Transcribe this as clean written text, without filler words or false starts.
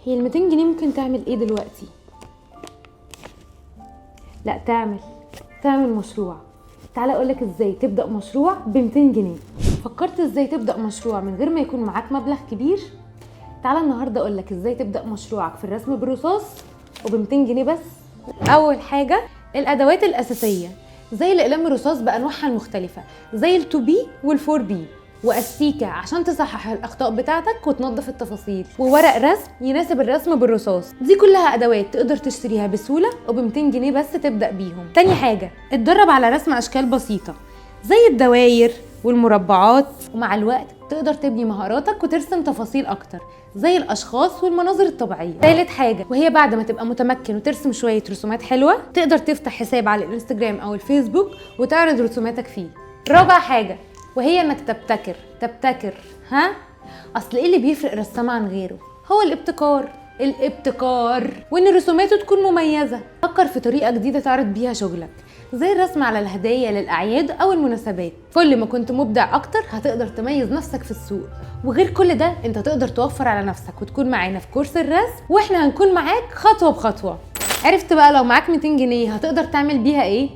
هي ال 200 جنيه ممكن تعمل ايه دلوقتي؟ لا، تعمل مشروع. تعالى اقولك ازاي تبدأ مشروع ب 200 جنيه. فكرت ازاي تبدأ مشروع من غير ما يكون معاك مبلغ كبير؟ تعالى النهارده اقولك ازاي تبدأ مشروعك في الرسم بالرصاص وب 200 جنيه بس. اول حاجة الادوات الاساسية زي الاقلام الرصاص بانواعها المختلفة زي ال 2B وال 4B، واستيكة عشان تصحح الاخطاء بتاعتك وتنظف التفاصيل، وورق رسم يناسب الرسم بالرصاص. دي كلها ادوات تقدر تشتريها بسهولة وب 200 جنيه بس تبدا بيهم. تاني حاجة، اتدرب على رسم اشكال بسيطة زي الدواير والمربعات، ومع الوقت تقدر تبني مهاراتك وترسم تفاصيل اكتر زي الاشخاص والمناظر الطبيعية. تالت حاجة، وهي بعد ما تبقى متمكن وترسم شوية رسومات حلوة، تقدر تفتح حساب على الانستجرام او الفيسبوك وتعرض رسوماتك فيه. رابع حاجة، وهي انك تبتكر. تبتكر، ها؟ اصل ايه اللي بيفرق رسام عن غيره؟ هو الابتكار. الابتكار وان رسوماته تكون مميزة. فكر في طريقه جديدة تعرض بيها شغلك زي الرسم على الهدايا للاعياد او المناسبات. كل ما كنت مبدع اكتر هتقدر تميز نفسك في السوق. وغير كل ده انت تقدر توفر على نفسك وتكون معانا في كورس الرسم، واحنا هنكون معاك خطوة بخطوة. عرفت بقى لو معاك 200 جنيه هتقدر تعمل بيها ايه؟